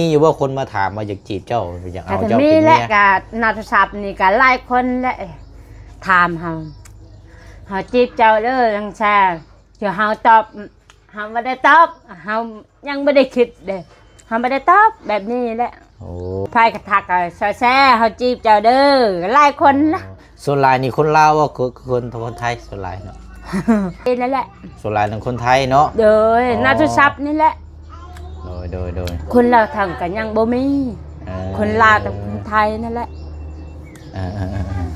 ມີຢູ່ບໍ່ຄົນມາຖາມວ່າຢາກຈີບເຈົ້າ ຢາກເອົາເຈົ້າເປັນເມຍ? ກະໂທລະສັບນີ້ກະຫຼາຍຄົນແຫຼະ ຖາມເຮົາ ເຮົາຈີບເຈົ້າເດີ ຈັ່ງຊັ້ນ ເຮົາຕອບ ເຮົາບໍ່ໄດ້ຕອບ ເຮົາຍັງບໍ່ໄດ້ຄິດເດ້ ເຮົາບໍ່ໄດ້ຕອບ ແບບນີ້ແຫຼະ. ໂອ້ ໃຜກະທັກ ເອົາແຊ ເຮົາຈີບເຈົ້າເດີ ຫຼາຍຄົນລະ. ສ່ວນຫຼາຍນີ້ຄົນລາວບໍ່ ຄົນ ຄົນໄທ ສ່ວນຫຼາຍເນາະ? ນີ້ແຫຼະ ສ່ວນຫຼາຍແມ່ນຄົນໄທເນາະ. ໂດຍ ອໍ ໂທລະສັບນີ້ແຫຼະ. ໂດຍ ໂດຍ ໂດຍ ຄົນລາວທັງກະຍັງບໍ່ມີ ເອີ ຄົນລາວແຕ່ຄົນໄທນັ້ນແຫຼະ. ເອີ ເອີ ເອີ ເອີ.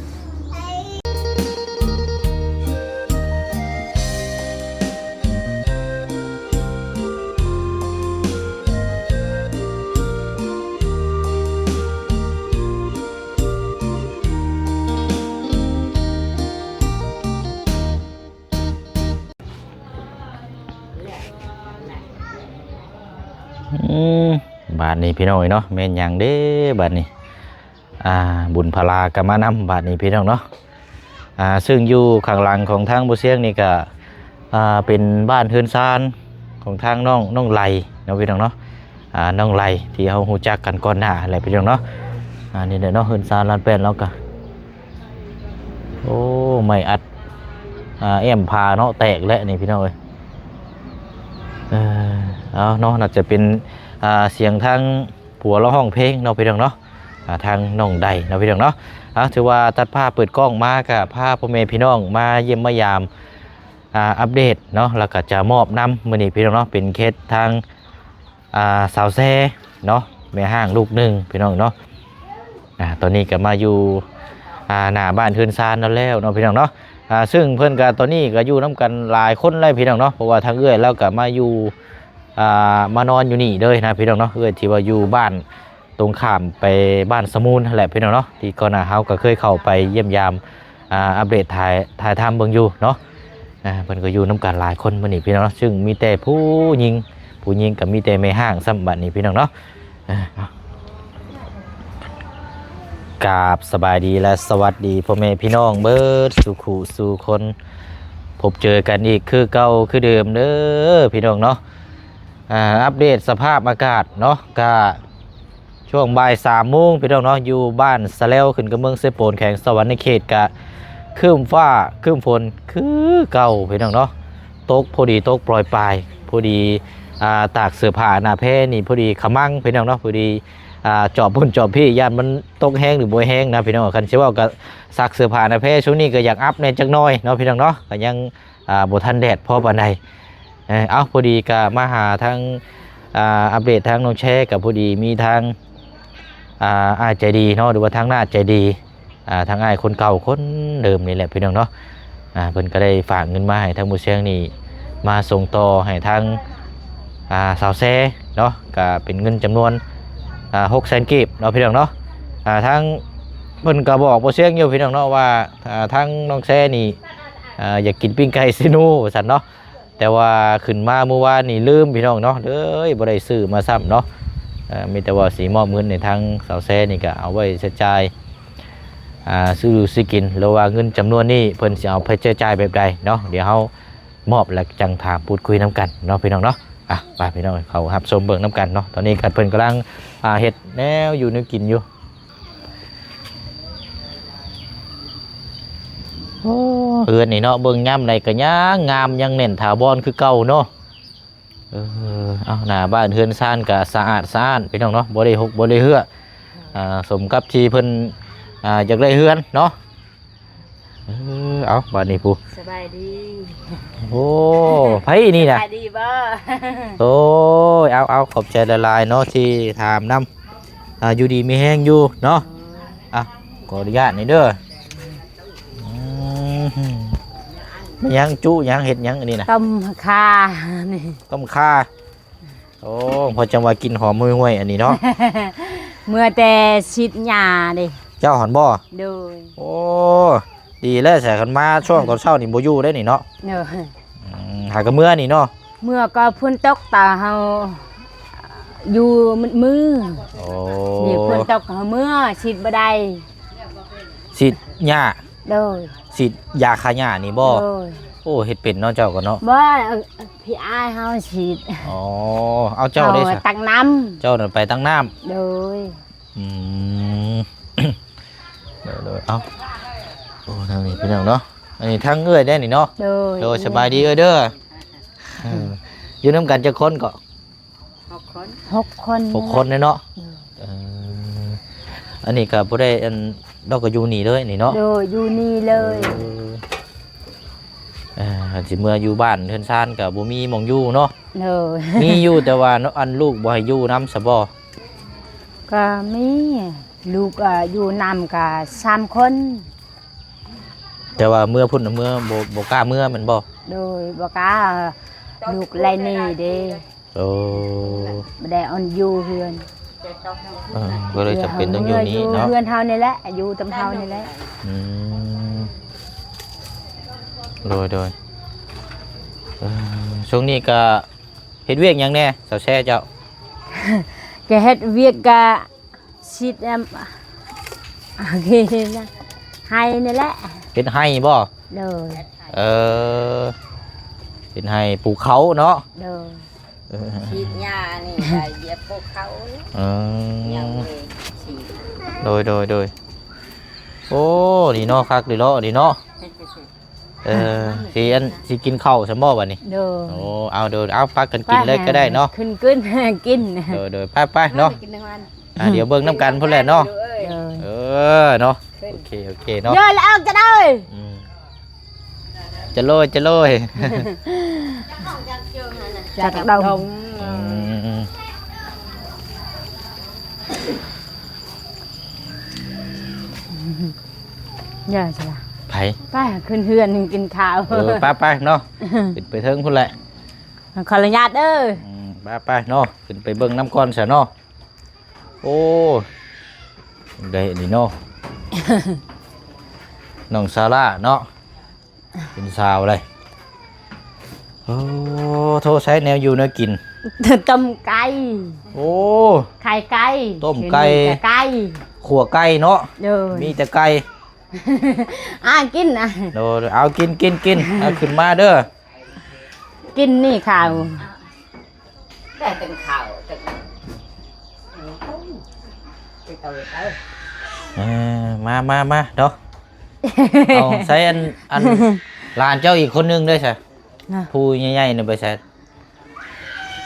ອືມ ບາດນີ້ພີ່ນ້ອງເອີຍເນາະ ແມ່ນຫຍັງເດ້ບາດນີ້? ອ່າ ບຸນພະລາກໍມານຳບາດນີ້ພີ່ນ້ອງເນາະ. ອ່າ ຊຶ່ງຢູ່ຂ້າງຫຼັງຂອງທາງບໍ່ຊຽງນີ້ກໍ ອ່າ ເປັນບ້ານເຮືອນຊານຂອງທາງນ້ອງ ນ້ອງໄຫຼເນາະພີ່ນ້ອງເນາະ. ອ່າ ນ້ອງໄຫຼທີ່ເຮົາຮູ້ຈັກກັນກ່ອນໜ້າຫັ້ນແຫຼະພີ່ນ້ອງເນາະ. ອ່າ ນີ້ແຫຼະເນາະ ເຮືອນຊານລານແປ້ນລາວກໍ ໂອ້ ໄມ້ອັດ ອ່າ ແອ້ມຝາເນາະ ແຕກແລ້ວນີ້ພີ່ນ້ອງເອີຍ. ເອີ ເອົາເນາະ ໜ້າຈະເປັນ ອ່າ ສຽງທາງ ຜົວລາວຮ້ອງເພງເນາະພີ່ນ້ອງເນາະ. ອ່າ ທາງນ້ອງໄດເນາະພີ່ນ້ອງເນາະ. ອ່າ ຖືວ່າຕັດພາບເປີດກ້ອງມາກະພາພໍ່ແມ່ພີ່ນ້ອງມາຢ້ຽມມາຢາມ ອ່າ ອັບເດດເນາະ ແລ້ວກະຈະມອບນຳມື້ນີ້ພີ່ນ້ອງເນາະ ເປັນເຄສທາງ ອ່າ ສາວແຊເນາະ ແມ່ຮ້າງລູກໜຶ່ງພີ່ນ້ອງເນາະ. ອ່າ ຕອນນີ້ກະມາຢູ່ ອ່າ ໜ້າບ້ານເຮືອນຊານນັ້ນແລ້ວເນາະພີ່ນ້ອງເນາະ. ອ່າ ຊຶ່ງເພິ່ນກະຕອນນີ້ກະຢູ່ນຳກັນຫຼາຍຄົນແລ້ວພີ່ນ້ອງເນາະ ເພາະວ່າທາງເອື້ອຍລາວກະມາຢູ່ ອ່າ ມານອນຢູ່ນີ້ເລີຍນະພີ່ນ້ອງເນາະ. ເອື້ອຍທີ່ວ່າຢູ່ບ້ານ ຕົງຂ້າມໄປບ້ານສະມູນຫັ້ນແຫຼະພີ່ນ້ອງເນາະ ທີ່ກ່ອນໜ້າເຮົາກໍເຄີຍເຂົ້າໄປຢ້ຽມຢາມ ອ່າ ອັບເດດ ຖ່າຍ ຖ່າຍທຳເບິ່ງຢູ່ເນາະ. ອ່າ ເພິ່ນກໍຢູ່ນຳກັນຫຼາຍຄົນມື້ນີ້ພີ່ນ້ອງເນາະ ຊຶ່ງມີແຕ່ຜູ້ຍິງ ຜູ້ຍິງກໍມີແຕ່ແມ່ຮ້າງຊ້ຳບັດນີ້ພີ່ນ້ອງເນາະ. ອ່າ ກາບສະບາຍດີ ແລະ ສະຫວັດດີພໍ່ແມ່ພີ່ນ້ອງເບິດສູ່ຄູ່ສູ່ຄົນ ພົບເຈີກັນອີກຄືເກົ່າຄືເດີມເດີພີ່ນ້ອງເນາະ. ອ່າ ອັບເດດສະພາບອາກາດເນາະ ກະ ຊ່ວງບ່າຍສາມໂມງພີ່ນ້ອງເນາະ ຢູ່ບ້ານສະແລວ ຂຶ້ນກັບເມືອງເຊໂປນ ແຂວງສະຫວັນນະເຂດ ກະຄຶ້ມຟ້າຄຶ້ມຝົນຄືເກົ່າພີ່ນ້ອງເນາະ. ຕົກພໍດີ ຕົກປອຍປາຍ ພໍດີ ອ່າ ຕາກເສື້ອຜ້າໜ້າແພນີ້ ພໍດີຂະມັງພີ່ນ້ອງເນາະ ພໍດີ ອ່າ ຈອບພຸ້ນຈອບພີ້ ຢ້ານມັນຕົກແຮງຫຼືບໍ່ແຮງນະພີ່ນ້ອງ. ຄັນຊິເວົ້າກະຊັກເສື້ອຜ້າໜ້າແພຊ່ວງນີ້ກະຢາກອັບແດ່ຈັກໜ້ອຍເນາະພີ່ນ້ອງເນາະ ກະຍັງ ອ່າ ບໍ່ທັນແດດພໍປານໃດ. ເອີ ເອົ້າ ພໍດີກະມາຫາທາງ ອ່າ ອັບເດດທາງນ້ອງແຊ ກະພໍດີມີທາງ ອ່າ ອ້າຍໃຈດີເນາະ ຫຼືວ່າທາງນ້າໃຈດີ ອ່າ ທາງອ້າຍຄົນເກົ່າຄົນເດີມນີ້ແຫຼະພີ່ນ້ອງເນາະ. ອ່າ ເພິ່ນກະໄດ້ຝາກເງິນມາໃຫ້ທາງໝູ່ຊຽງນີ້ ມາສົ່ງຕໍ່ໃຫ້ທາງ ອ່າ ສາວແຊເນາະ ກະເປັນເງິນຈຳນວນ ອ່າ ຫົກແສນກີບເນາະພີ່ນ້ອງເນາະ. ອ່າ ທາງເພິ່ນກະບອກໝູ່ຊຽງຢູ່ພີ່ນ້ອງເນາະ ວ່າ ອ່າ ທາງນ້ອງແຊນີ້ ອ່າ ຢາກກິນປີ້ງໄກ່ຊີໂນວ່າຊັ້ນເນາະ. ແຕ່ວ່າຂຶ້ນມາມື້ວານນີ້ລືມພີ່ນ້ອງເນາະ ເລີຍບໍ່ໄດ້ຊື້ມາຊ້ຳເນາະ. ເອີ ມີແຕ່ວ່າຊິມອບເງິນໃຫ້ທາງສາວແຊນີ້ກະເອົາໄວ້ໃຊ້ຈ່າຍ ອ່າ ຊື້ຢູ່ຊື້ກິນ ຫຼືວ່າເງິນຈຳນວນນີ້ເພິ່ນຊິເອົາໄປໃຊ້ຈ່າຍແບບໃດເນາະ ດຽວເຮົາມອບແລ້ວຈັ່ງຖາມພູດຄຸຍນຳກັນເນາະພີ່ນ້ອງເນາະ. ອ່ະ ໄປພີ່ນ້ອງ ເຂົ້າຮັບຊົມເບິ່ງນຳກັນເນາະ. ຕອນນີ້ກະເພິ່ນກຳລັງ ອ່າ ເຮັດແນວຢູ່ແນວກິນຢູ່. ໂອ້ ເຮືອນນີ້ເນາະ ເບິ່ງຍາມໃດກະຍັງງາມ ຍັງແໜ້ນຖາວອນຄືເກົ່າເນາະ. ເອີ ເອົາ ໜ້າບ້ານເຮືອນຊານກະສະອາດສະອ້ານພີ່ນ້ອງເນາະ ບໍ່ໄດ້ຫົກບໍ່ໄດ້ເຮື້ອ. ອ່າ ສົມກັບທີ່ເພິ່ນ ອ່າ ຢາກໄດ້ເຮືອນເນາະ. ເອີ ເອົາ ບາດນີ້ຜູ້ ສະບາຍດີ. ໂອ້ ໃຜນີ້ນະ? ສະບາຍດີບໍ່? ໂອ້ຍ ເອົາ ເອົາ ຂອບໃຈຫຼາຍໆເນາະ ທີ່ຖາມນຳ. ອ່າ ຢູ່ດີມີແຮງຢູ່ເນາະ. ອ່ະ ຂໍອະນຸຍາດໜ່ອຍເດີ. ອືມ ແມ່ນຫຍັງ ຈຸຫຍັງ ເຮັດຫຍັງອັນນີ້ນະ? ຕົ້ມຂ່ານີ້ ຕົ້ມຂ່າ. ໂອ້ ພໍຈັ່ງວ່າກິ່ນຫອມຫວຍໆ ອັນນີ້ເນາະ. ເມື່ອແຕ່ສີດຫຍ້າເດ້. ເຈົ້າຫັ້ນບໍ່? ໂດຍ. ໂອ້ ດີແລ້ວ ສາຍຄັນມາຊ່ວງຕອນເຊົ້ານີ້ບໍ່ຢູ່ເດ້ນີ້ເນາະ. ໂດຍ. ອືມ ຫາກະເມື່ອນີ້ເນາະ. ເມື່ອກໍຝົນຕົກ ຕາເຮົາຢູ່ມືດມື້. ໂອ້ ນີ້ຝົນຕົກ ເຮົາເມື່ອສີດບໍ່ໄດ້. ສີດຫຍ້າ. ໂດຍ. ສີດຢາຂ້າຫຍ້ານີ້ບໍ່? ໂດຍ. ໂອ້ ເຮັດເປັນເນາະ ເຈົ້າກໍເນາະ. ບໍ່ ເອີ ພີ່ອ້າຍເຮົາສີດ. ອໍ ເອົາ ເຈົ້າເດ້ຊະ? ຕັກນ້ຳ. ເຈົ້ານັ້ນໄປຕັກນ້ຳ. ໂດຍ. ອືມ ໂດຍໆ ເອົ້າ ໂອ້ ທາງນີ້ພີ່ນ້ອງເນາະ. ອັນນີ້ທາງເອື້ອຍເດ້ນີ້ເນາະ. ໂດຍ. ໂດຍ ສະບາຍດີເອື້ອຍເດີ. ເອີ ຢູ່ນຳກັນຈັກຄົນເກາະ? ຫົກຄົນ. ຫົກຄົນ. ຫົກຄົນເນາະ. ໂດຍ. ເອີ ອັນນີ້ກໍບໍ່ໄດ້ ອັນ ເຮົາກໍຢູ່ນີ້ເລີຍນີ້ເນາະ. ໂດຍ ຢູ່ນີ້ເລີຍ. ເອີ ເອີ ຄັນຊິເມືອຢູ່ບ້ານເຮືອນຊານກໍບໍ່ມີໝ່ອງຢູ່ເນາະ. ໂດຍ. ມີຢູ່ ແຕ່ວ່າ ອັນ ລູກບໍ່ໃຫ້ຢູ່ນຳຊະບໍ່? ກໍມີ ລູກ ເອີ ຢູ່ນຳກໍສາມຄົນ. ແຕ່ວ່າເມືອພຸ້ນ ເມືອ ບໍ່ ບໍ່ກ້າເມືອແມ່ນບໍ່? ໂດຍ ບໍ່ກ້າ ລູກໄລ່ໜີເດ້. ໂອ້ ບໍ່ໄດ້ອັນຢູ່ເຮືອນ. ເອີ ກໍເລີຍຈຳເປັນຕ້ອງຢູ່ນີ້ເນາະ. ເຮືອນເຮົານີ້ແຫຼະ ຢູ່ນຳເຮົານີ້ແຫຼະ. ອືມ ໂດຍໆ. ເອີ ຊ່ວງນີ້ກໍເຮັດວຽກຫຍັງແດ່ ສາວແຊເຈົ້າ? ກໍເຮັດວຽກກະ ສີດ ອາ ໄຮ່ນີ້ແຫຼະ. ເຮັດໄຮ່ບໍ່? ໂດຍ. ເອີ ເຮັດໄຮ່ປູກເຂົ້າເນາະ. ໂດຍ. ເອີ ສີດຫຍ້ານີ້ ໄປຢຽບພູເຂົາ. ເອີ ຍັງເລີຍສີດ. ໂດຍໆໆ. ໂອ້ ນີ້ເນາະ ຄັກດີເນາະ ນີ້ເນາະ. ເອີ ຊິ ອັນ ຊິກິນເຂົ້າຊະບໍ່ບັດນີ້? ໂດຍ. ໂອ້ ເອົາ ໂດຍ ເອົາ ພາກັນກິນເລີຍກໍໄດ້ເນາະ. ຂຶ້ນ ຂຶ້ນ ກິນ. ໂດຍໆ ໄປໆ ເນາະ. ອ່າ ດຽວເບິ່ງນຳກັນພຸ້ນແຫຼະເນາະ. ໂດຍ. ເອີ ເນາະ. ໂອເຄ ໂອເຄເນາະ. ເດີແລ້ວຈະໄດ້. ອືມ ຈະໂລຍ ຈະໂລຍ ຈາກດົງ. ອືມ ຢ່າຊະລະ ໃຜ? ໄປຂຶ້ນເຮືອນກິນເຂົ້າ. ເອີ ໄປໆ ເນາະ. ຂຶ້ນໄປເທິງພຸ້ນແຫຼະ. ຂໍອະນຸຍາດເດີ. ອືມ ໄປໆ ເນາະ. ຂຶ້ນໄປເບິ່ງນຳກ່ອນຊະເນາະ. ໂອ້ ໄດ້ນີ້ເນາະ ນ້ອງຊາລາເນາະ ເປັນສາວເລີຍ. ໂອ້ ໂທ ໃຊ້ແນວຢູ່ແນວກິນ. ຕົ້ມໄກ່. ໂອ້ ໄຂ່ໄກ່. ຕົ້ມໄກ່ ກິນແຕ່ໄກ່. ຂົ້ວໄກ່ເນາະ. ໂດຍ. ມີແຕ່ໄກ່. ອ່າ ກິນນະ. ໂດຍ ເອົາ ກິນ ກິນ ກິນ. ເອົາ ຂຶ້ນມາເດີ. ກິນນີ້ເຂົ້າ ໄດ້ເປັນເຂົ້າເປັນ ເອີ ມາ ມາ ມາເນາະ. ເອົາ ໃຊ້ອັນ ອັນ ຫຼານເຈົ້າອີກຄົນໜຶ່ງເດ້ຊະ. ນະ ຜູ້ໃຫຍ່ໆ ນີ້ໄປໃສ?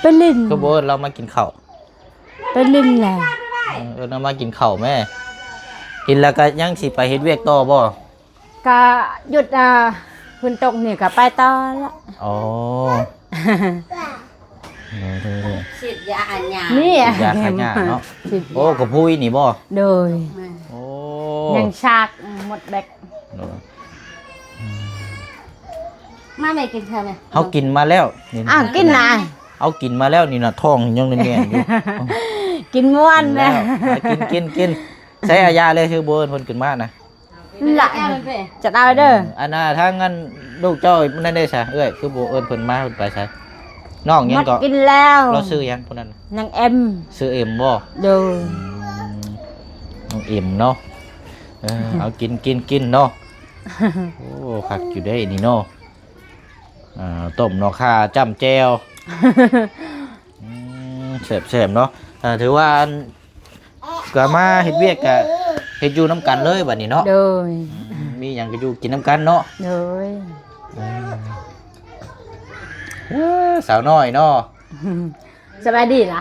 ໄປຫຼິ້ນ. ຄືບໍ່ເອີ້ນລາວມາກິນເຂົ້າ? ໄປຫຼິ້ນແຫຼະ. ເອີ ເອີ້ນລາວມາກິນເຂົ້າແມ້. ກິນແລ້ວກໍຍັງຊິໄປເຮັດວຽກຕໍ່ບໍ່? ກະຢຸດ ອ່າ ຝົນຕົກນີ້ກະໄປຕໍ່ລະ. ອໍ ໂດຍໆໆ. ສີດຢາຫາຫຍ້າ. ນີ້ ສີດຢາຂ້າຫຍ້າເນາະ. ສີດຢາ. ໂອ້ ກະພຸ້ຍນີ້ບໍ່? ໂດຍ. ໂອ້ ຍັງຊາກໝົດແບັກ. ໂດຍ. ມາແມ່ກິນເຂົ້າແມ່. ເຮົາກິນມາແລ້ວນີ້. ອ້າວ ກິນນະ. ເຮົາກິນມາແລ້ວນີ້ນະ ທ້ອງຍັງແໜ້ນໆຢູ່. ກິນມ່ວນແຫຼະ. ກິນ ກິນ ກິນ. ໃຊ້ອາຢາເລີຍ ຄືບໍ່ເອີ້ນເພິ່ນຂຶ້ນມານະ. ລະ ຈະເອົາເດີ. ອັນນ່າ ທາງອັນລູກເຈົ້ານັ້ນເດ້ຊະເອື້ອຍ ຄືບໍ່ເອີ້ນເພິ່ນມາ ເພິ່ນໄປໃສ? ນ້ອງຫຍັງເກາະ? ກິນແລ້ວ. ລາວຊື່ຫຍັງຜູ້ນັ້ນ? ນາງເອັມ. ຊື່ເອັມບໍ່? ໂດຍ. ອືມ ນ້ອງເອັມເນາະ. ເອີ ເອົາ ກິນ ກິນ ກິນເນາະ. ໂອ້ ຄັກຢູ່ເດ້ນີ້ເນາະ. ອ່າ ຕົ້ມໜໍ່ຂ່າຈ້ຳແຈ່ວ. ອືມ ແຊບໆ ເນາະ. ອ່າ ຖືວ່າອັນ ກໍມາເຮັດວຽກ ກໍເຮັດຢູ່ນຳກັນເລີຍບັດນີ້ເນາະ. ໂດຍ. ອືມ ມີຫຍັງກໍຢູ່ກິນນຳກັນເນາະ. ໂດຍ. ອືມ ເອີ ສາວນ້ອຍເນາະ. ສະບາຍດີລະ?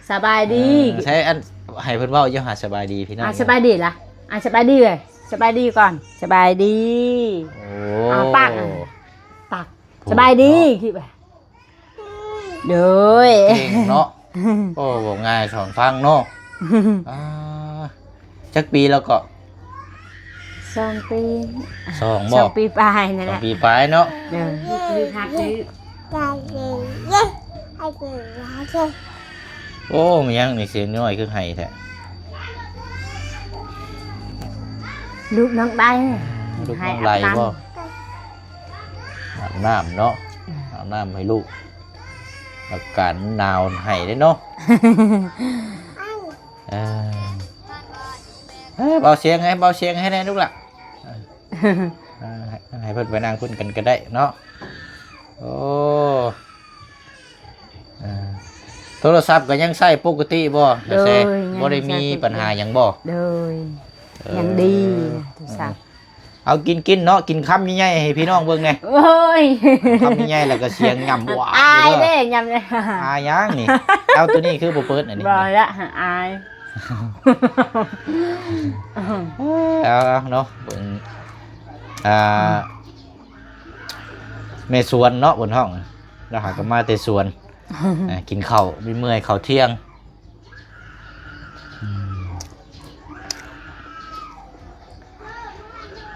ສະບາຍດີ. ເອີ ໃຊ້ອັນ ໃຫ້ເພິ່ນເວົ້າຢູ່ຫາ ສະບາຍດີພີ່ນ້ອງ. ອ່າ ສະບາຍດີລະ? ອ່າ ສະບາຍດີເອີຍ ສະບາຍດີກ່ອນ. ສະບາຍດີ. ໂອ້ ອ່າ ປາກ ປາກ. ສະບາຍດີ. ໂດຍ. ເກັ່ງເນາະ. ໂອ້ ເວົ້າງ່າຍສອນຟັງເນາະ. ອ່າ ຈັກປີແລ້ວເກາະ? ສອງປີ. ສອງບໍ່? ສອງປີປາຍນັ້ນແຫຼະ. ສອງປີປາຍເນາະ. ໂດຍ. ໂອ້ ແມ່ນຫຍັງນີ້ ສຽງນ້ອຍຄືໄຫ້ແທ້? ລູກນ້ອງໄດ. ລູກນ້ອງໄດບໍ່? ອາບນ້ຳເນາະ. ອືມ ອາບນ້ຳໃຫ້ລູກ. ອາກາດມັນໜາວ ໄຫ້ເດ້ເນາະ. ເອີ ເອີ ເບົາສຽງໃຫ້ ເບົາສຽງໃຫ້ແດ່ລູກຫຼ້າ. ເອີ ໃຫ້ ໃຫ້ເພິ່ນໄປນັ່ງພຸ້ນກັນກໍໄດ້ເນາະ. ໂອ້ ເອີ ໂທລະສັບກໍຍັງໃຊ້ປົກກະຕິບໍ່? ໂດຍ ບໍ່ໄດ້ມີ ຍັງໃຊ້ປົກກະຕິ ບັນຫາຫຍັງບໍ່? ໂດຍ ເອີ ຍັງດີ ໂທລະສັບ ເອີ ເອົາກິນໆເນາະ ກິນຄຳໃຫຍ່ໆໃຫ້ພີ່ນ້ອງເບິ່ງແດ່. ໂອ້ຍ ຄຳໃຫຍ່ໆ ແລ້ວກໍສຽງຫຍ້ຳ ອາຍເດ້ ຫວ້າ ຫຍ້ຳເດ້ ອາຍຫຍັງນີ້? ເອົາ ໂຕນີ້ຄືບໍ່ເປີດອັນນີ້? ບໍ່ລະ ອາຍ. ເອົາໆເນາະ ເບິ່ງ ອ່າ ແມ່ສວນເນາະ ເພິ່ນຮ້ອງ ລາວຫາກໍມາແຕ່ສວນ ອ່າ ກິນເຂົ້າເມື່ອຍໆ ເຂົ້າທ່ຽງ. ອື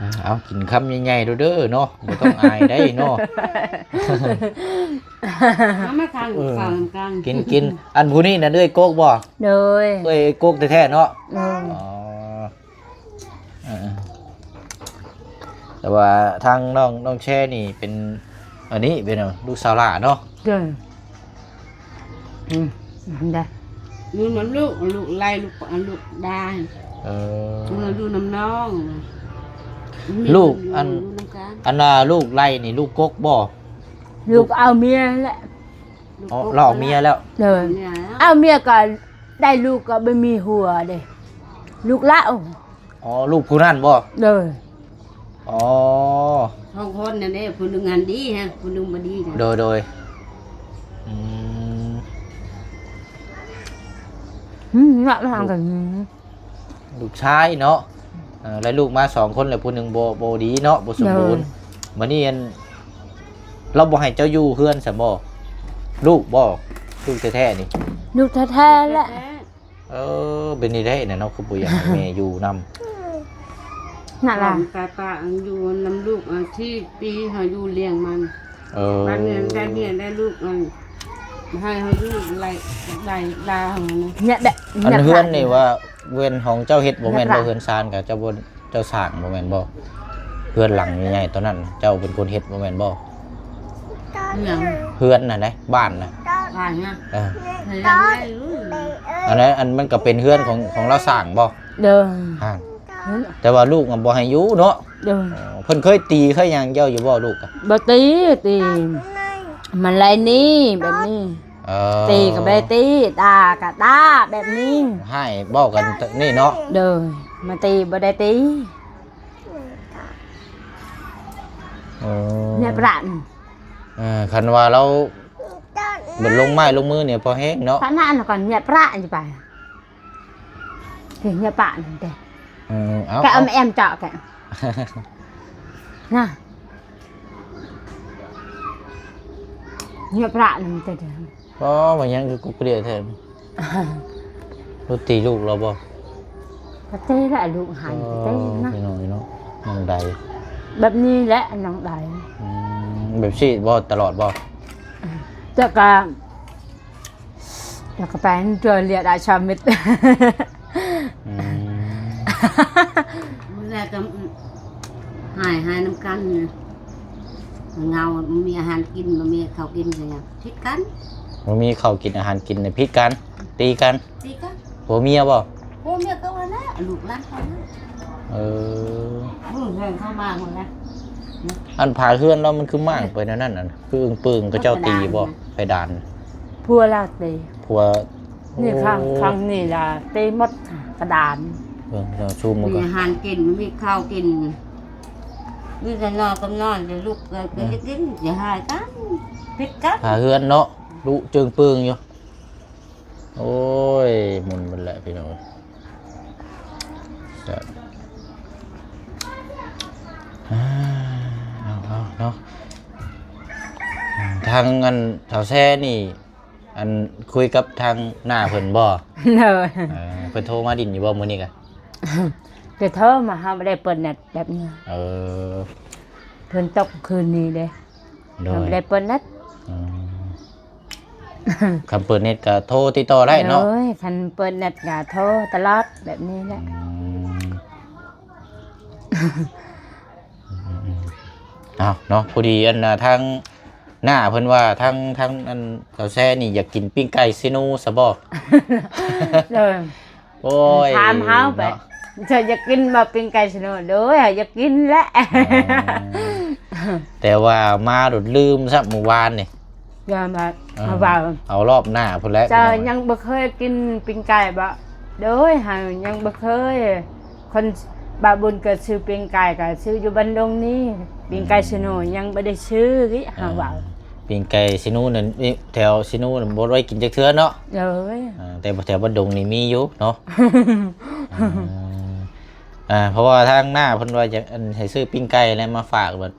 ມ ເອົາ ກິນຄຳໃຫຍ່ໆ ເດີເນາະ ບໍ່ຕ້ອງອາຍໄດ໋ເນາະ. ເອົາມາທານ ເອີ ເຂົ້ານຳກັນ ກິນໆ. ອັນຜູ້ນີ້ນະເອື້ອຍກົກບໍ່? ໂດຍ ເອື້ອຍກົກແທ້ໆເນາະ. ອືມ ອໍ ເອີ ແຕ່ວ່າທາງນ້ອງ ນ້ອງແຊນີ້ເປັນ ອັນນີ້ເປັນລູກສາວຫຼ້າເນາະ. ໂດຍ ອືມ ໄດ້ ຢູ່ນຳລູກ ລູກໄລ່ ລູກ ລູກດາ. ເອີ ເມື່ອຢູ່ນຳນ້ອງ ລູກ ມີ ອັນ ຢູ່ນຳກັນ. ອັນວ່າລູກໄລ່ນີ້ ລູກກົກບໍ່? ລູກເອົາເມຍແລ້ວ. ອໍ ລູກກົກ ລາວເອົາເມຍແລ້ວ. ໂດຍ ເອົາເມຍແລ້ວ ເອົາເມຍກໍໄດ້ລູກກໍບໍ່ມີຜົວເດ້ ລູກລາວ. ອໍ ລູກຜູ້ນັ້ນບໍ່? ໂດຍ ອໍ ສອງຄົນນັ້ນເດ້ ຜູ້ໜຶ່ງຫັ້ນດີຮະ ຜູ້ໜຶ່ງບໍ່ດີນະ. ໂດຍໆ ອືມ ອືມ ລະທາງກັນ ອືມ ລູກຊາຍເນາະ ເອີ ໄດ້ລູກມາສອງຄົນ ແລ້ວຜູ້ໜຶ່ງບໍ່ ບໍ່ດີເນາະ ບໍ່ສົມບູນ. ໂດຍ ບັດນີ້ອັນ ລາວບໍ່ໃຫ້ເຈົ້າຢູ່ເຮືອນຊັ້ນບໍ່? ລູກບໍ່? ລູກແທ້ໆນີ້ ລູກແທ້ໆແຫຼະ. ເອີ ເປັນນີ້ໄດ້ນະເນາະ ຄືບໍ່ຢາກໃຫ້ແມ່ຢູ່ນຳ. ນັ້ນລະ ຕາປາຢູ່ນຳລູກ ອາ ສີ່ປີ ເຮົາຢູ່ລ້ຽງມັນ. ເອີ ບາດນີ້ໄດ້ເມຍໄດ້ລູກ ອັນ ໃຫ້ເຮົາຢູ່ໄລ່ ໄລ່ລາວຫັ້ນນະ. ເນຍແບບ ອັນເຮືອນນີ້ວ່າເຮືອນຂອງເຈົ້າເຮັດບໍ່ແມ່ນບໍ່? ເຮືອນຊານກະເຈົ້າບໍ່ ເຈົ້າສ້າງບໍ່ແມ່ນບໍ່? ເຮືອນຫຼັງໃຫຍ່ໆ ຕອນນັ້ນເຈົ້າເປັນຄົນເຮັດບໍ່ແມ່ນບໍ່? ເຮືອນ ເຮືອນນັ້ນໃດ໋ ບ້ານນະ. ບ້ານນະ ເອີ ເຮືອນໃຫຍ່ຢູ່. ອັນນັ້ນ ອັນມັນກໍເປັນເຮືອນຂອງ ຂອງລາວສ້າງບໍ່? ໂດຍ ແຕ່ວ່າລູກມັນບໍ່ໃຫ້ຢູ່ເນາະ. ໂດຍ ເພິ່ນເຄີຍຕີເຄີຍຫຍັງເຈົ້າຢູ່ບໍ່? ລູກ ບໍ່ຕີ ຕີ ມັນໄລ່ໜີແບບນີ້. ເອີ ຕີກໍບໍ່ໄດ້ຕີ ດ່າກໍດ່າແບບນີ້. ໃຫ້ເວົ້າກັນນີ້ເນາະ. ໂດຍ ມາຕີບໍ່ໄດ້ຕີ. ເອີ ເນຍປະ ເອີ ຄັນວ່າລາວ ເປັນລົງໄມ້ລົງມືນີ້ພໍແຮງເນາະ. ຂະໜາດນັ້ນກໍເນຍປະຢູ່ໄປ ເນຍປະນັ້ນເດ້. ເອີ ເອົາ ແກະເອົາ ເອົາ ແອມເຈາະແກະນະ ເນຍປະນັ້ນເດ້. ອໍ ວ່າຫຍັງຄືກຸກກະເດຍແທ້? ລູກຕີລູກລາວບໍ່? ກໍຕີແຫຼະ ລູກໃຫ້ກໍຕີນະ. ພີ່ນ້ອງເນາະ ນ້ອງໃດ ແບບນີ້ແຫຼະ ນ້ອງໃດ. ອືມ ແບບຊີ້ບໍ່ ຕະຫຼອດບໍ່? ແລ້ວກໍ ແລ້ວກໍໄປເທື່ອລຽດອາຊາມິດ. ອືມ ແລ້ວກໍ ຫາຍ ຫາຍນຳກັນ ເຫງົາ ບໍ່ມີອາຫານກິນ ບໍ່ມີເຂົ້າກິນ ກໍຫຍັງຜິດກັນ. ບໍ່ມີເຂົ້າກິນອາຫານກິນນີ້ຜິດກັນ ຕີກັນ ຕີກັນ. ຜົວເມຍບໍ່? ຜົວເມຍກໍວ່າແຫຼະ ລູກຫຼານເຂົານະ. ເອີ ເບິ່ງເຮືອນເຂົາມາພຸ້ນນະ. ອັນຝາເຮືອນລາວມັນຄືມ້າງໄປແນວນັ້ນ ອັນຄືອຶ່ງປຶ່ງ ເຂົາເຈົ້າຕີບໍ່? ເພດານ ເພດານ ຜົວລາວຕີ ຜົວ ນີ້ ໂອ້ ຂ້າງ ຂ້າງນີ້ລະຕີໝົດກະດານ. ເບິ່ງລາວຊູມ ມີອາຫານກິນ ມີເຂົ້າກິນ ມີແຕ່ນອນກັບນອນ ແຕ່ລູກກໍ ກໍ ອືມ ຢາກກິນ ຢາກຫາຍກັນ ຜິດກັນ. ຝາເຮືອນເນາະ ລຸເຈິງເປິງຢູ່. ໂອ້ຍ ໝຸ່ນໝົດແຫຼະພີ່ນ້ອງ. ແຊບ ອ່າ ເອົາໆເນາະ. ທາງອັນສາວແຊນີ້ ອັນ ຄຸຍກັບທາງນ້າເພິ່ນບໍ່? ໂດຍ ເອີ ເພິ່ນໂທມາດິນຢູ່ບໍ່ມື້ນີ້ກະ? ແຕ່ໂທມາ ເຮົາບໍ່ໄດ້ເປີດແນັດແບບນີ້. ເອີ ເພິ່ນຕົກຄືນນີ້ເດ້. ໂດຍ ເຮົາບໍ່ໄດ້ເປີດແນັດ. ອືມ ຄັນເປີດເນັດກໍໂທຕິດຕໍ່ໄດ້ເນາະ. ໂດຍ ຄັນເປີດແນັດກໍໂທຕະຫຼອດແບບນີ້ແຫຼະ. ອືມ ເອົາເນາະ ພໍດີອັນ ທາງນ້າເພິ່ນວ່າ ທາງ ທາງອັນສາວແຊນີ້ຢາກກິນປີ້ງໄກ່ຊີນູຊະບໍ່? ໂດຍ ໂອ້ຍ ຖາມເຮົາໄປ ເນາະ ເຈົ້າຢາກກິນບໍ່ປີ້ງໄກ່ຊີນູ? ໂດຍ ຢາກກິນແຫຼະ. ອໍ ແຕ່ວ່າມາໂດດລືມຊ້ຳມື້ວານນີ້ ຢ່າມາ ເອີ ມາເວົ້າ ເອົາລອບໜ້າພຸ້ນແຫຼະ ເຈົ້າ ພີ່ນ້ອງ ຍັງບໍ່ເຄີຍກິນປີ້ງໄກ່ບໍ? ໂດຍ ເຮົາຍັງບໍ່ເຄີຍ ຄົນ ບ່າວບຸນກໍຊື້ປີ້ງໄກ່ ກໍຊື້ຢູ່ບ້ານດົງນີ້ ປີ້ງໄກ່ ອືມ ຊະໂນ ຍັງບໍ່ໄດ້ຊື້ ເຮົາເວົ້າ ປີ້ງໄກ່ຊະໂນນັ້ນ ນີ້ແຖວຊະໂນນັ້ນບໍ່ໄດ້ກິນຈັກເທື່ອເນາະ ໂດຍ ເອີ ແຕ່ແຖວບ້ານດົງນີ້ມີຢູ່ເນາະ ເອີ ອ່າ ເພາະວ່າທາງໜ້າເພິ່ນວ່າຈະ ອັນ ໃຫ້ຊື້ປີ້ງໄກ່ແລ້ວມາຝາກ ບັດ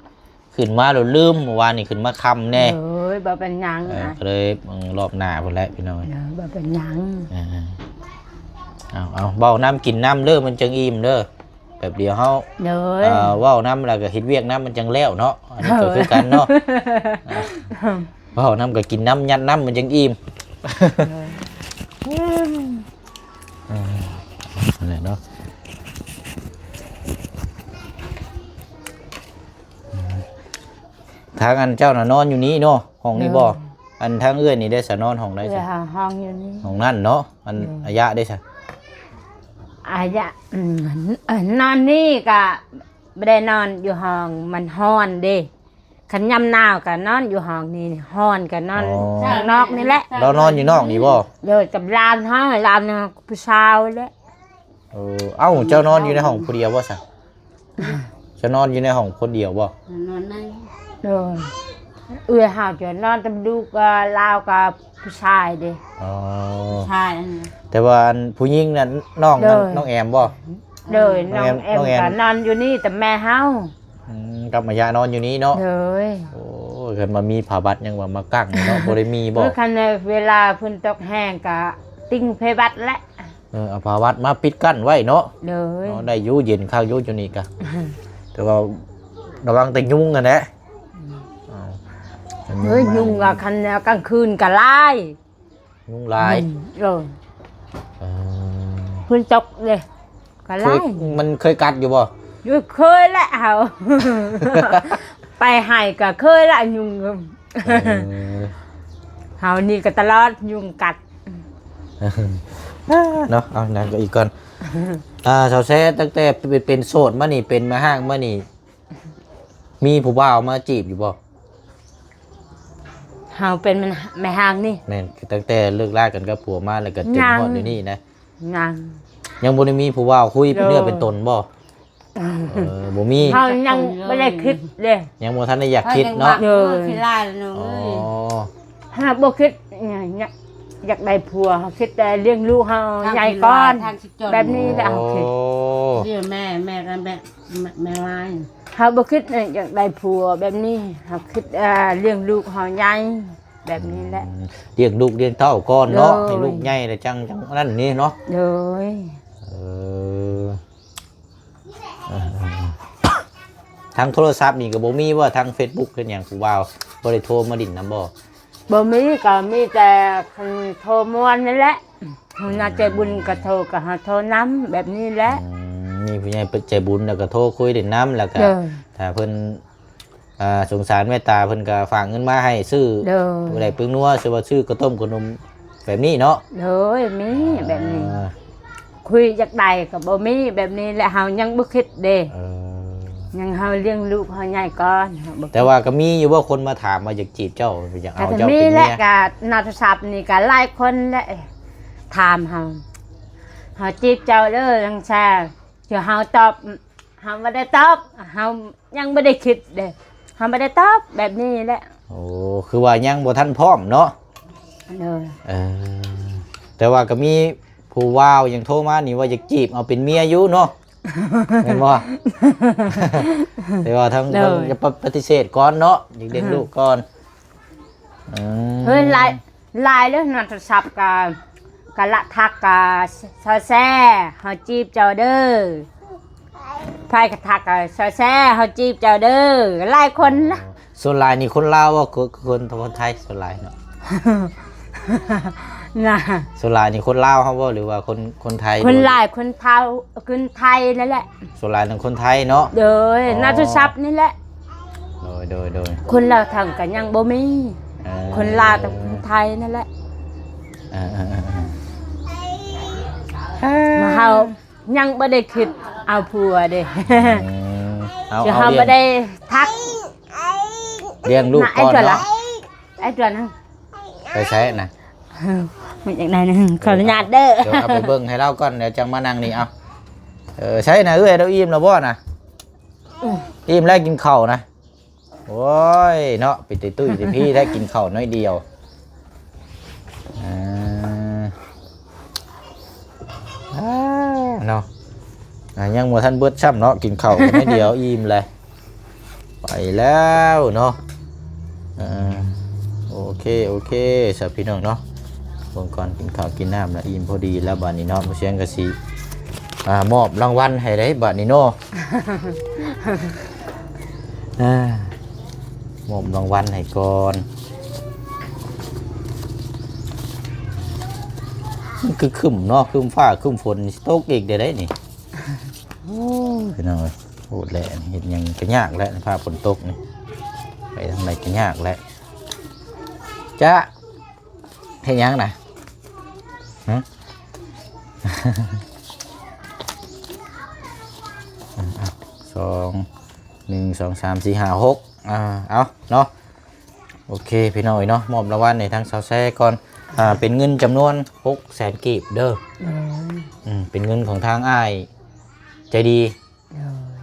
ຂຶ້ນມາແລ້ວລືມ ມື້ວານນີ້ຂຶ້ນມາຄ່ຳແດ່ ໂອ້ຍ ບໍ່ເປັນຫຍັງ ເອີ ນະ ກໍເລີຍ ອືມ ລອບໜ້າພຸ້ນແຫຼະພີ່ນ້ອງ ເອີ ບໍ່ເປັນຫຍັງ ເອີ ເອົາ ເອົາ ເວົ້ານຳກິນນຳເດີ ມັນຈັ່ງອີ່ມເດີ ແບບດຽວເຮົາ ໂດຍ ເອີ ເວົ້ານຳແລ້ວກໍເຮັດວຽກນຳ ມັນຈັ່ງແລ້ວເນາະ ອັນນີ້ກໍຄືກັນເນາະ ເອີ ເວົ້ານຳກໍກິນນຳ ຍັດນຳ ມັນຈັ່ງອີ່ມ ໂດຍ ເອີ ນັ້ນແຫຼະເນາະ ທາງອັນເຈົ້ານະນອນຢູ່ນີ້ເນາະ ຫ້ອງນີ້ບໍ? ໂດຍ ອັນທາງເອື້ອຍນີ້ເດຊະ ນອນຫ້ອງໃດຊະ? ເອື້ອຍຫາຫ້ອງຢູ່ນີ້ ຫ້ອງນັ້ນເນາະ ອັນ ໂດຍ ອາຍະເດຊະ? ອາຍະ ອືມ ເອີ ນອນນີ້ກະບໍ່ໄດ້ນອນຢູ່ຫ້ອງ ມັນຮ້ອນເດ້ ຄັນຍາມໜາວກໍນອນຢູ່ຫ້ອງນີ້ ຮ້ອນກໍນອນ ອໍ ຂ້າງນອກນີ້ແຫຼະ ລາວນອນຢູ່ນອກນີ້ບໍ? ໂດຍ ກັບຫຼານເຮົາ ຫຼານເຮົາຜູ້ສາວແຫຼະ ເອີ ເອົ້າ ເຈົ້ານອນຢູ່ໃນຫ້ອງຜູ້ດຽວບໍ່ຊະ? ເຈົ້ານອນຢູ່ໃນຫ້ອງຄົນດຽວບໍ່? ນອນໃນ ໂດຍ ເອື້ອຍເຮົາຈະນອນຕຳດຸກ ເອີ ລາວກັບຜູ້ຊາຍເດ້ ອໍ ຜູ້ຊາຍອັນນັ້ນ ແຕ່ວ່າອັນຜູ້ຍິງນັ້ນ ນ້ອງນັ້ນ ໂດຍ ນ້ອງແອມບໍ່? ໂດຍ ນ້ອງແອມ ນ້ອງແອມ ນ້ອງແອມກໍນອນຢູ່ນີ້ ແຕ່ແມ່ເຮົາ ອືມ ກັບມາຍານອນຢູ່ນີ້ເນາະ ໂດຍ ໂອ້ຍ ຄັນວ່າມີຜ້າບັດຍັງວ່າມາກັ້ງເນາະ ບໍ່ໄດ້ມີບໍ່? ເອີ ຄັນເວລາຝົນຕົກແຮງກໍຕິ່ງຜ້າບັດແຫຼະ ເອີ ເອົາຜ້າບັດມາປິດກັ້ນໄວ້ເນາະ ໂດຍ ນອນໄດ້ຢູ່ ເຢັນຄັກຢູ່ ຢູ່ນີ້ກະ ແຕ່ວ່າລະວັງແຕ່ຍຸງຫັ້ນແຫຼະ ອືມ ເອີ ຍຸງວ່າຄັນກາງຄືນກໍຫຼາຍ ຍຸງຫຼາຍ ອືມ ເອີ ເອີ ຝົນຕົກເດ້ ກໍຫຼາຍ ມັນເຄີຍກັດຢູ່ບໍ່? ຢູ່ ເຄີຍແຫຼະເຮົາ ໄປໄຮ່ກໍເຄີຍລະຍຸງ ເອີ ເຮົານີ້ກໍຕະຫຼອດຍຸງກັດ ເນາະ ເອົາ ນັ່ງກໍອີກກ່ອນ ອ່າ ສາວແຊ ຕັ້ງແຕ່ເປັນ ເປັນໂສດມານີ້ ເປັນແມ່ຮ້າງມານີ້ ມີຜູ້ບ່າວມາຈີບຢູ່ບໍ່? ເຮົາເປັນແມ່ ແມ່ຮ້າງນີ້ ແມ່ນ ຕັ້ງແຕ່ເລີກລາກັນກັບຜົວມາ ແລ້ວກໍຈົນຮອດດຽວນີ້ນະ ຍັງ ຍັງບໍ່ໄດ້ມີຜູ້ບ່າວຄຸຍເປັນເນື້ອເປັນຕົນບໍ່? ເອີ ບໍ່ມີ ເຮົາຍັງບໍ່ໄດ້ຄິດເດ້ ຍັງບໍ່ທັນໄດ້ຢາກຄິດເນາະ ໂດຍ ຂີ້ລ້າຍເນາະ ອໍ ຫາບໍ່ຄິດ ຢາກ ຢາກໄດ້ຜົວ ເຮົາຄິດແຕ່ລ້ຽງລູກເຮົາໃຫຍ່ກ່ອນ ແບບນີ້ແຫຼະ ໂອ້ ເຮົາຄິດ ແມ່ ແມ່ກໍແມ່ ແມ່ ແມ່ຫຼາຍ ເຮົາບໍ່ຄິດ ເອີ ຢາກໄດ້ຜົວແບບນີ້ ເຮົາຄິດ ເອີ ລ້ຽງລູກເຮົາໃຫຍ່ ແບບນີ້ແຫຼະ ອືມ ລ້ຽງລູກລ້ຽງເຕົ້າກ່ອນເນາະ ໂດຍ ໃຫ້ລູກໃຫຍ່ແລ້ວຈັ່ງ ຈັ່ງນັ້ນນີ້ເນາະ ໂດຍ ເອີ ເອີ ເອີ ທາງໂທລະສັບນີ້ກໍບໍ່ມີບໍ່? ທາງເຟສບຸກເຮັດຫຍັງ ຜູ້ບ່າວບໍ່ໄດ້ໂທມາຫຼິ້ນນຳບໍ່? ບໍ່ມີ ກໍມີແຕ່ຄົນໂທມ່ວນນີ້ແຫຼະ ຜູ້ໃຫຍ່ໃຈບຸນກໍໂທ ກໍຫາໂທນຳ ແບບນີ້ແຫຼະ ອືມ ມີຜູ້ໃຫຍ່ໃຈບຸນແລ້ວກໍໂທຄຸຍຫຼິ້ນນຳ ແລ້ວກໍ ໂດຍ ຖ້າເພິ່ນ ອ່າ ສົງສານເມດຕາ ເພິ່ນກໍຝາກເງິນມາໃຫ້ຊື້ ໂດຍ ຜູ້ໃດປຶງນົວ ຊື້ວ່າຊື້ເຂົ້າຕົ້ມເຂົ້າໜົມແບບນີ້ເນາະ ໂດຍ ມີແບບນີ້ ອ່າ ຄຸຍຢາກໄດ້ກໍບໍ່ມີ ແບບນີ້ແຫຼະ ເຮົາຍັງບໍ່ຄິດເດ້ ເອີ ຍັງເຮົາລ້ຽງລູກເຮົາໃຫຍ່ກ່ອນ ເຮົາບໍ່ ແຕ່ວ່າກໍມີຢູ່ບໍ່ຄົນມາຖາມວ່າຢາກຈີບເຈົ້າ ຢາກເອົາເຈົ້າເປັນເມຍ? ກໍມີແຫຼະ ກໍໃນໂທລະສັບນີ້ກໍຫຼາຍຄົນແຫຼະ ຖາມເຮົາ ເຮົາຈີບເຈົ້າເດີ ຈັ່ງຊັ້ນ ເຮົາຕອບ ເຮົາບໍ່ໄດ້ຕອບ ເຮົາຍັງບໍ່ໄດ້ຄິດເດ້ ເຮົາບໍ່ໄດ້ຕອບ ແບບນີ້ແຫຼະ ໂອ້ ຄືວ່າຍັງບໍ່ທັນພ້ອມເນາະ ໂດຍ ເອີ ແຕ່ວ່າກໍມີຜູ້ບ່າວຍັງໂທມານີ້ວ່າຢາກຈີບເອົາເປັນເມຍຢູ່ເນາະ ແມ່ນບໍ່? ແຕ່ວ່າທາງ ໂດຍ ເພິ່ນຈະປະ ປະຕິເສດກ່ອນເນາະ ຢາກລ້ຽງລູກກ່ອນ ອືມ ເຮີ້ຍ ຫຼາຍ ຫຼາຍເລີຍ ໃນໂທລະສັບກໍ ກໍລະທັກກໍ ຊາວແຊ ເຮົາຈີບເຈົ້າເດີ ໃຜກໍທັກກໍ ຊາວແຊ ເຮົາຈີບເຈົ້າເດີ ຫຼາຍຄົນນະ ສ່ວນຫຼາຍນີ້ຄົນລາວບໍ່ ຄົນ ຄົນ ຄົນໄທ ສ່ວນຫຼາຍເນາະ ນະ ສ່ວນຫຼາຍນີ້ຄົນລາວເຮົາບໍ່ ຫຼືວ່າຄົນ ຄົນໄທ? ຄົນລາວ ຄົນເທົາ ຄົນໄທນັ້ນແຫຼະ ສ່ວນຫຼາຍແມ່ນຄົນໄທເນາະ ໂດຍ ອໍ ໃນໂທລະສັບນີ້ແຫຼະ ໂດຍ ໂດຍ ໂດຍ ຄົນລາວທາງກໍຍັງບໍ່ມີ ເອີ ຄົນລາວກັບຄົນໄທນັ້ນແຫຼະ ເອີ ເອີ ເອີ ເອີ ມາເຮົາຍັງບໍ່ໄດ້ຄິດເອົາຜົວເດ້ ອືມ ເອົາ ເຮົາບໍ່ໄດ້ທັກ ລ້ຽງລູກກ່ອນເນາະ. ໄອ້ຕົວນະ ໄປໃສນະ? ມັນຈັ່ງໃດນະ? ຂໍອະນຸຍາດເດີ. ເອີ ເອົາໄປເບິ່ງໃຫ້ລາວກ່ອນ ດຽວຈັ່ງມານັ່ງນີ້. ເອົາ ເອີ ໃສນະ? ເອື້ອຍລາວອີ່ມແລ້ວບໍ່ນະ? ອີ່ມແລ້ວ ກິນເຂົ້ານະ. ໂອ້ຍເນາະ ໄປແຕ່ຕຸ້ຍແຕ່ພີ້ແທ້ ກິນເຂົ້າໜ້ອຍດຽວ. ເອີ ອ່າ ເນາະ ອ່າ ຍັງບໍ່ທັນເບິດຊ້ຳເນາະ ກິນເຂົ້າໜ້ອຍດຽວອີ່ມແລ້ວ ໄປແລ້ວເນາະ. ເອີ ໂອເຄ ໂອເຄ ຊະພີ່ນ້ອງເນາະ ເບິ່ງກ່ອນ ກິນເຂົ້າກິນນ້ຳແລ້ວ ອີ່ມພໍດີແລ້ວບາດນີ້ເນາະ. ບໍ່ສຽງກະຊິ ອ່າ ມອບລາງວັນໃຫ້ໄດ໋ບາດນີ້ເນາະ. ອ່າ ມອບລາງວັນໃຫ້ກ່ອນ. ມັນຄືຄຶ້ມເນາະ ຄຶ້ມຟ້າຄຶ້ມຝົນ ຊິຕົກອີກໄດ້ໄດ໋ນີ້. ໂອ້ຍ ພີ່ນ້ອງເອີຍ ໂຫດແຫຼະ ເຮັດຫຍັງກະຍາກແຫຼະ ຟ້າຝົນຕົກນີ້ ໄປທາງໃດກະຍາກແຫຼະ. ຈະ ເຮັດຫຍັງນະ? ຫຶ? ອ່າ ສອງ ໜຶ່ງ ສອງ ສາມ ສີ່ ຫ້າ ຫົກ ອ່າ ເອົາເນາະ. ໂອເຄ ພີ່ນ້ອງເອີຍເນາະ ມອບລາງວັນໃຫ້ທາງສາວແຊກ່ອນ. ອ່າ ເປັນເງິນຈຳນວນຫົກແສນກີບເດີ. ໂດຍ ອືມ ເປັນເງິນຂອງທາງອ້າຍໃຈດີ. ໂດຍ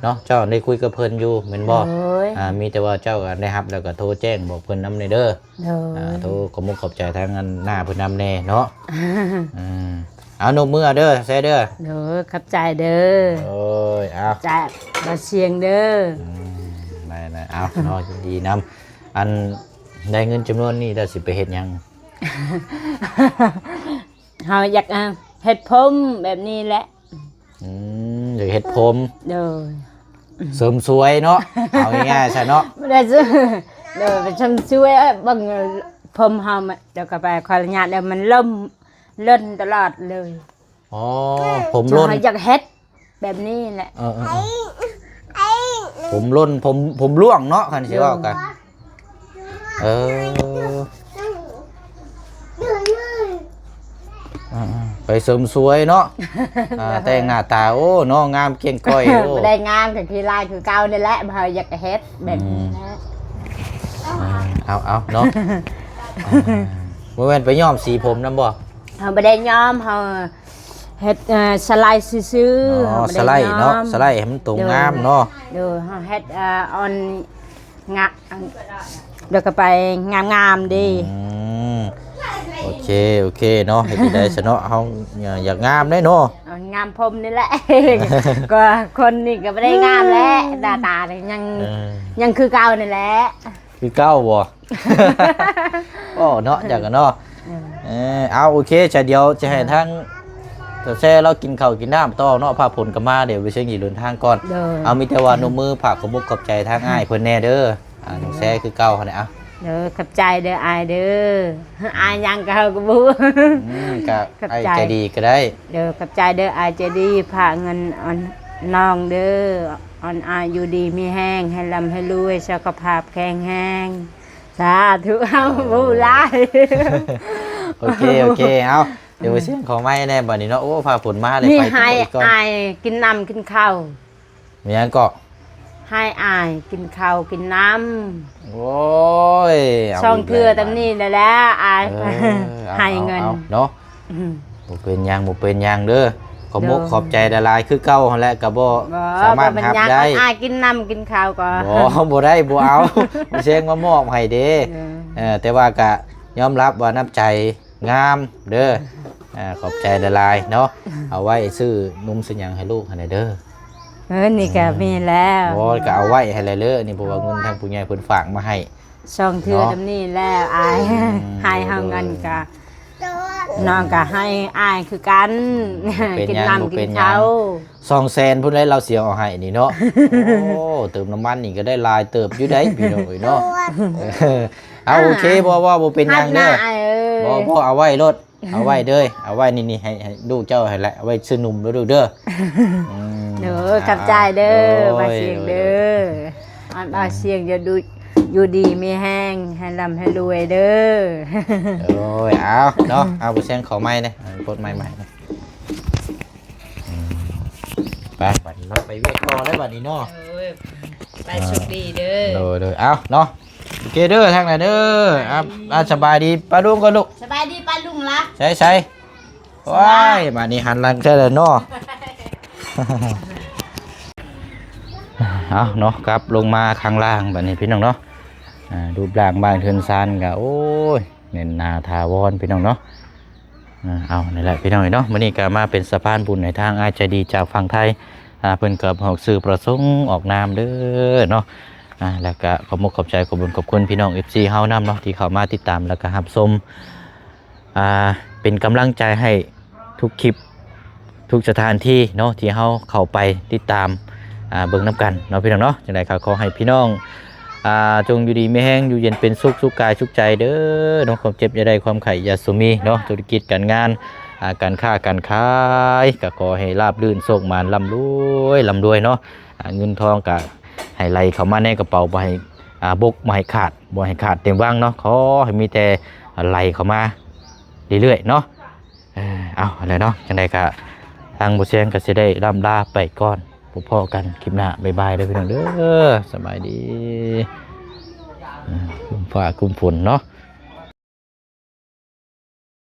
ເນາະ ເຈົ້າໄດ້ຄຸຍກັບເພິ່ນຢູ່ແມ່ນບໍ່? ໂດຍ ອ່າ ມີແຕ່ວ່າເຈົ້າກໍໄດ້ຮັບແລ້ວກໍໂທແຈ້ງບອກເພິ່ນນຳແດ່ເດີ. ໂດຍ ອ່າ ໂທຂອບມຸກຂອບໃຈທາງອັນໜ້າເພິ່ນນຳແດ່ເນາະ. ອືມ ເອົາ ນົບມືເດີ ແຊເດີ. ໂດຍ ຂອບໃຈເດີ. ໂອ້ຍ ເອົາ ຈາກບ່າວຊຽງເດີ. ອືມ ໄດ້ໆ ເອົາເນາະ ຍິນດີນຳ. ອັນ ໄດ້ເງິນຈຳນວນນີ້ແລ້ວຊິໄປເຮັດຫຍັງ? ເຮົາຢາກ ອ່າ ເຮັດຜົມແບບນີ້ແຫຼະ. ອືມ ຢາກເຮັດຜົມ. ໂດຍ ເສີມສວຍເນາະ ເອົາງ່າຍໆຊະເນາະ. ບໍ່ໄດ້ຊື້ ໂດຍ ໄປເສີມສວຍ ເບິ່ງຜົມເຮົາ ດຽວກໍໄປຂໍອະນຸຍາດ ແລ້ວມັນລົ້ມ ຫຼົ່ນຕະຫຼອດເລີຍ. ອໍ ຜົມຫຼົ່ນ ເຮົາຢາກເຮັດແບບນີ້ແຫຼະ. ເອີໆໆ ຜົມຫຼົ່ນ ຜົມ ຜົມລ່ວງເນາະ ຄັນຊິເວົ້າກະ. ໂດຍ ເອີ ອ່າໆ ໄປເສີມສວຍເນາະ. ອ່າ ແຕ່ງໜ້າຕາ ໂອ້ ເນາະ ງາມກ້ຽງກ້ອຍ. ໂອ້ ບໍ່ໄດ້ງາມກໍຂີ້ລ້າຍຄືເກົ່ານີ້ແຫຼະ ເຮົາຢາກເຮັດແບບນີ້ແຫຼະ. ອືມ ອ່າ ເອົາໆເນາະ. ອ່າ ບໍ່ແມ່ນໄປຍ້ອມສີຜົມນຳບໍ່? ເຮົາບໍ່ໄດ້ຍ້ອມ ເຮົາເຮັດ ເອີ ສະໄລຊື່ໆ. ອໍ ເຮົາບໍ່ໄດ້ ສະໄລເນາະ ຍ້ອມ ສະໄລໃຫ້ມັນຕົງງາມເນາະ. ໂດຍ ໂດຍ ເຮົາເຮັດ ເອີ ອ່ອນ ງະ ແລ້ວກໍໄປງາມໆເດ້. ອືມ ໂອເຄ ໂອເຄເນາະ ເຮັດຈັ່ງໃດຊະເນາະ ເຮົາ ເອີ ຢາກງາມເດ້ເນາະ. ເອົາງາມຜົມນີ້ແຫຼະ ກໍຄົນນີ້ກໍບໍ່ໄດ້ງາມແຫຼະ ໜ້າຕານີ້ຍັງ ເອີ ຍັງຄືເກົ່ານີ້ແຫຼະ. ຄືເກົ່າບໍ່? ໂອ້ເນາະ ຈັກກັນເນາະ. ເອີ ເອີ ເອົາ ໂອເຄ ຈະ ດຽວຈະໃຫ້ທາງສາວແຊລາວກິນເຂົ້າກິນນ້ຳຕໍ່ເນາະ ຟ້າຝົນກໍມາ ດຽວບໍ່ເຊີງຊິເດີນທາງກ່ອນ. ໂດຍ ເອົາ ມີແຕ່ວ່ານົບມືຝາກຂອບມຸກຂອບໃຈທາງອ້າຍເພິ່ນແດ່ເດີ. ອ່າ ນ້ອງແຊຄືເກົ່າຫັ້ນແຫຼະ. ເອົາ ໂດຍ ຂອບໃຈເດີອ້າຍເດີ. ອ້າຍຫຍັງກໍເຮົາກໍບໍ່ຮູ້. ອືມ ກໍ ຂອບໃຈ ອ້າຍໃຈດີກໍໄດ້. ໂດຍ ຂອບໃຈເດີອ້າຍໃຈດີ ຝາກເງິນອອນນ້ອງເດີ ອອນອ້າຍຢູ່ດີມີແຮງ ໃຫ້ລ່ຳໃຫ້ລວຍ ສຸຂະພາບແຂງແຮງ. ສາທຸ ເອົາ ເອີ ບໍ່ຫຼາຍ. ໂອເຄ ໂອເຄ ເອົາ ດຽວໄປສຽງຂໍໄມ້ແດ່ບາດນີ້ເນາະ. ໂອ້ ຟ້າຝົນມາເລີຍ ນີ້ ໄປ ໃຫ້ ກ່ອນ ອ້າຍກິນນ້ຳກິນເຂົ້າ. ມີຫຍັງເກາະ? ໃຫ້ອ້າຍກິນເຂົ້າກິນນ້ຳ. ໂອ້ຍ ເອົາ ສອງເທື່ອຕຳນີ້ແຫຼະ ອ້າຍ ເອີ ເອົາ ໃຫ້ເງິນ ເອົາ ເອົາເນາະ. ອືມ ບໍ່ເປັນຫຍັງ ບໍ່ເປັນຫຍັງເດີ. ຂອບມຸກ ໂດຍ ຂອບໃຈຫຼາຍໆ ຄືເກົ່າຫັ້ນແຫຼະ ກໍບໍ່ ບໍ່ ສາມາດຮັບໄດ້. ອ້າຍກິນນ້ຳກິນເຂົ້າກໍ ບໍ່ ບໍ່ໄດ້ ບໍ່ເອົາ. ແຊງມາມອບໃຫ້ເດ້. ເອີ ເອີ ແຕ່ວ່າກະຍອມຮັບວ່ານ້ຳໃຈງາມເດີ. ອ່າ ຂອບໃຈຫຼາຍໆເນາະ. ເອົາໄວ້ຊື້ນົມຊື້ຫຍັງໃຫ້ລູກຫັ້ນແຫຼະເດີ. ເອີ ນີ້ກະ ອືມ ມີແລ້ວ. ບໍ່ ກະເອົາໄວ້ຫັ້ນແຫຼະເດີ ນີ້ ເພາະວ່າເງິນທາງຜູ້ໃຫຍ່ເພິ່ນຝາກມາໃຫ້. ສອງເທື່ອ ເນາະ ຈຳນີ້ແລ້ວອ້າຍ ອືມ ໃຫ້ເຮົາເງິນກະ ນ້ອງກະໃຫ້ອ້າຍຄືກັນ ກິນນ້ຳກິນເຂົ້າ. ສອງແສນພຸ້ນແຫຼະ ລາວຊິເອົາໃຫ້ນີ້ເນາະ. ໂອ້ ເຕີມນ້ຳມັນນີ້ກໍໄດ້ຫຼາຍເຕີບຢູ່ໃດ໋ ພີ່ນ້ອງເອີຍເນາະ. ເອົາ ໂອເຄ ບໍ່ ບໍ່ ບໍ່ເປັນຫຍັງເດີ. ບໍ່ ບໍ່ ເອົາໄວ້ໂລດ ເອົາໄວ້ເດີ ເອົາໄວ້ນີ້ ນີ້ ໃຫ້ ໃຫ້ລູກເຈົ້າຫັ້ນແຫຼະ ເອົາໄວ້ຊື້ນົມເດີລູກເດີ. ອືມ ໂດຍ ຂອບໃຈເດີ ໂດຍ ບ່າວຊຽງເດີ. ໂດຍ ໂດຍ ອັນບ່າວຊຽງຢູ່ ຢູ່ດີມີແຮງ ໃຫ້ລ່ຳໃຫ້ລວຍເດີ. ໂດຍ ເອົາເນາະ ເອົາ ບ່າວຊຽງຂໍໄມ້ແດ່ ປົດໄມ້ໃໝ່. ອືມ ໄປ ບັດນີ້ເນາະ ໄປວຽກຕໍ່ແລ້ວບັດນີ້ເນາະ. ໂດຍ ໄປໂຊກດີເດີ. ໂດຍ ໂດຍ ເອົາເນາະ. ໂອເຄເດີ ທາງນັ້ນເດີ. ອ່າ ອ່າ ສະບາຍດີປ້າລຸງກ່ອນລູກ. ສະບາຍດີປ້າລຸງລະ. ໃສໆ ວ້າຍ ບາດນີ້ຫັນຫຼັງໃສ່ແລ້ວເນາະ. ເອົາເນາະ ກັບລົງມາຂ້າງລ່າງບາດນີ້ພີ່ນ້ອງເນາະ. ອ່າ ຮູບຮ່າງບ້ານເຮືອນຊານກະ ໂອ້ຍ ແໜ້ນໜາຖາວອນພີ່ນ້ອງເນາະ. ອ່າ ເອົາ ນີ້ແຫຼະພີ່ນ້ອງເນາະ ມື້ນີ້ກະມາເປັນສະພານບຸນໃຫ້ທາງອ້າຍໃຈດີຈາກຝັ່ງໄທ. ອ່າ ເພິ່ນກະບອກຊື່ປະສົງອອກນາມເດີເນາະ. ອ່າ ແລ້ວກະຂອບມຸກຂອບໃຈ ຂອບບຸນຂອບຄຸນພີ່ນ້ອງ ເອັຟຊີ ເຮົານຳເນາະ ທີ່ເຂົ້າມາຕິດຕາມ ແລ້ວກະຮັບຊົມ ອ່າ ເປັນກຳລັງໃຈໃຫ້ທຸກຄລິບ ທຸກສະຖານທີ່ເນາະ ທີ່ເຮົາເຂົ້າໄປຕິດຕາມ ອ່າ ເບິ່ງນຳກັນເນາະພີ່ນ້ອງເນາະ. ຈັ່ງໃດກໍຂໍໃຫ້ພີ່ນ້ອງ ອ່າ ຈົ່ງຢູ່ດີມີແຮງ ຢູ່ເຢັນເປັນສຸກ ສຸກກາຍສຸກໃຈເດີເນາະ. ຄວາມເຈັບຢ່າໄດ້ ຄວາມໄຂ້ຢ່າສູ່ມີເນາະ. ທຸລະກິດການງານ ອ່າ ການຄ້າການຂາຍ ກໍຂໍໃຫ້ລາບລື່ນ ໂຊກໝານ ລ່ຳລວຍ ລ່ຳລວຍເນາະ. ອ່າ ເງິນທອງກໍໃຫ້ໄຫຼເຂົ້າມາໃນກະເປົາ ບໍ່ໃຫ້ ອ່າ ບົກ ບໍ່ໃຫ້ຂາດ ບໍ່ໃຫ້ຂາດເຕັມວັງເນາະ. ຂໍໃຫ້ມີແຕ່ໄຫຼເຂົ້າມາເລື້ອຍໆເນາະ. ເອີ ເອົາ ຫັ້ນແຫຼະເນາະ ຈັ່ງໃດກະທາງບໍ່ແຊງກະຊິໄດ້ລ່ຳລາໄປກ່ອນ. ພົບພໍ້ກັນຄລິບໜ້າ ບາຍບາຍເດີພີ່ນ້ອງເດີ. ສະບາຍດີ. ເອີ ກຸມຟ້າກຸມຝົນເນາະ.